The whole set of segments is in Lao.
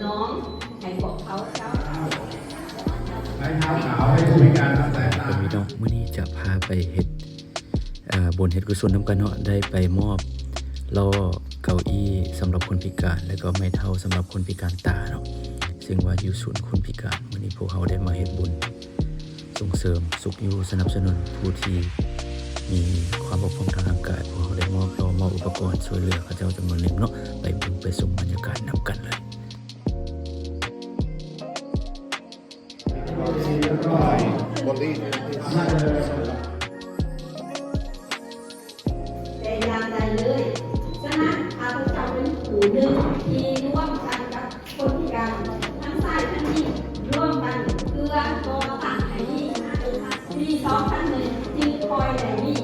ນ້ອງໃຫ້ພວກເຂົາເຈົ້າ ໃຫ້ເຮົາເອົາໃຫ້ຜູ້ພິການທາງສາຍຕາ ເປັນພີ່ນ້ອງ ມື້ນີ້ຈະພາໄປເຮັດ ເອີ ບຸນເຮັດກຸສົນນຳກັນເນາະ ໄດ້ໄປມອບລໍ້ເກົ້າອີ້ສຳລັບຄົນພິການ ແລະກໍໄມ້ເທົ້າສຳລັບຄົນພິການຕາເນາະ ເຊິ່ງວ່າຢູ່ສູນຄົນພິການ. ມື້ນີ້ພວກເຮົາໄດ້ມາເຮັດບຸນ ສົ່ງເສີມ, ຊຸກຍູ້, ສະໜັບສະໜູນຜູ້ທີ່ມີຄວາມບົກຜ່ອງທາງຮ່າງກາຍ. ພວກເຮົາໄດ້ມອບລໍ້, ມອບອຸປະກອນຊ່ວຍເຫຼືອເຂົາເຈົ້າຈຳນວນໜຶ່ງເນາະ. ໄປເບິ່ງໄປຊົມບັນຍາກາດນຳກັນເລີຍ. ແຕ່ຢ່າງໃດເລີຍ. ສະນັ້ນ ຂ້າພະເຈົ້າເປັນຜູ້ໜຶ່ງທີ່ຮ່ວມກັນກັບຄົນພິການທັງຊາຍທັງຍິງ ຮ່ວມກັນເພື່ອກໍ່ສ້າງໃຫ້ມີປີສອງພັນໜຶ່ງ ຈຶ່ງຄ່ອຍໄດ້ມີ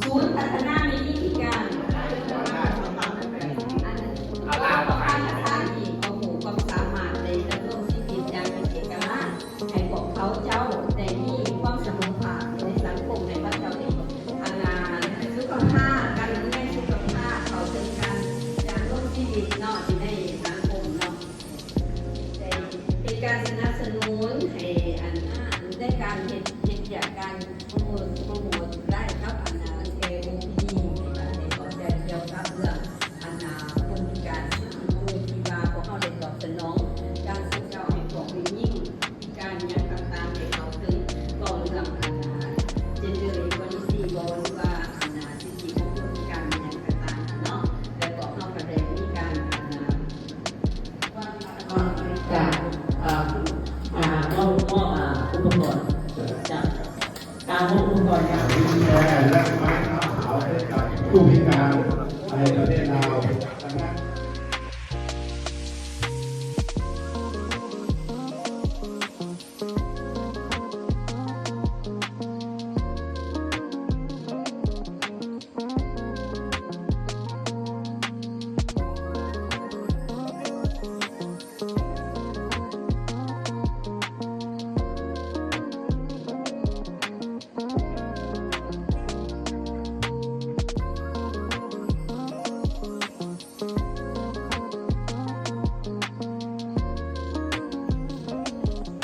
ສູນພັດທະນາແມ່ຍິງພິການ. ອັນ ເອົາລາວມາຂາຍ ພາສາອັງກິດ ກໍຮູ້ຄວາມສາມາດ ໄດ້ດຳລົງຊີວິດຢ່າງເປັນເອກະລາດ. ໃຫ້ພວກເຂົາເຈົ້າໄດ້ມີຄວາມສະເໝີພາບໃນສັງຄົມ, ໃຫ້ເຂົາເຈົ້າມີ ອັນນ່າ ສຸຂະພາບ, ການດູແລສຸຂະພາບ, ເຂົ້າເຖິງການດຳລົງຊີວິດເນາະ ຢູ່ໃນສັງຄົມເນາະ. ໄດ້ເປັນການສະໜັບສະໜູນໃຫ້ ອັນ ໃນການເຮັດ ເຮັດວຽກການໂປຣໂມດ ໂປຣໂມດໄດ້ກັບ ອັນນ່າ ເອໂອພີ ໃຫ້ເຂົ້າໃຈກ່ຽວກັບເລື່ອງ ອັນນ່າ ຄົນພິການ ສິດທິຜູ້ທີ່ວ່າພວກເຮົາໄດ້ຕອບສະໜອງການສົ່ງເສີມໃຫ້ພວກແມ່ຍິງພິການຫຍັງຕ່າງໆ ໄດ້ເຂົ້າເຖິງ ເວົ້າເລື່ອງ ອັນນ່າ gender equality ບໍ່ ຫຼືວ່າ ອັນນ່າ ສິດທິຂອງຄົນພິການຫຍັງຕ່າງໆເນາະ ແລະພວກເຮົາກໍໄດ້ມີການ ອັນນ່າ ຈາກ ເອີ ການມອບ ມອບ ເອີ ອຸປະກອນ ຈາກ ການຫົກອົງກອນ ແລະໄມ້ເທົ້າຂາວໃຫ້ກັບຜູ້ພິການໃນປະເທດລາວ.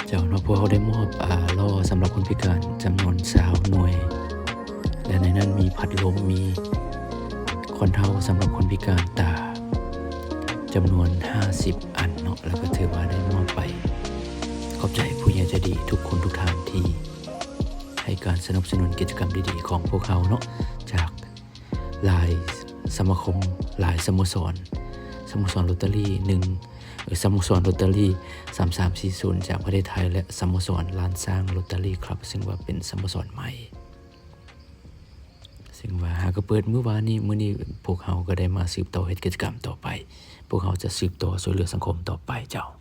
ເຈົ້າເນາະ ພວກເຮົາໄດ້ມອບ ອາ ລໍ້ສຳລັບຄົນພິການຈຳນວນຊາວໜ່ວຍ ແລະ ໃນນັ້ນມີພັດລົມ ມີຄອນເທົ້າສຳລັບຄົນພິການຕາ ຈຳນວນຫ້າສິບອັນເນາະ ແລ້ວກໍຖືວ່າໄດ້ມອບໄປ. ຂອບໃຈຜູ້ໃຫຍ່ໃຈດີທຸກຄົນທຸກທ່ານທີ່ໃຫ້ການສະໜັບສະໜູນກິດຈະກຳດີໆຂອງພວກເຮົາເນາະ ຈາກຫຼາຍສະມາຄົມ, ຫຼາຍສະໂມສອນ, ສະໂມສອນໂຣຕາຣີໜຶ່ງ ເອີ ສະໂມສອນໂຣຕາຣີສາມສາມສີ່ສູນຈາກປະເທດໄທ ແລະ ສະໂມສອນລ້ານຊ້າງໂຣຕາຣີຄລັບ ເຊິ່ງວ່າເປັນສະໂມສອນໃໝ່. ເຊິ່ງວ່າຫາກໍເປີດມື້ວານນີ້, ມື້ນີ້ພວກເຮົາກໍໄດ້ມາສືບຕໍ່ເຮັດກິດຈະກຳຕໍ່ໄປ. ພວກເຮົາຈະສືບຕໍ່ຊ່ວຍເຫຼືອສັງຄົມຕໍ່ໄປເຈົ້າ.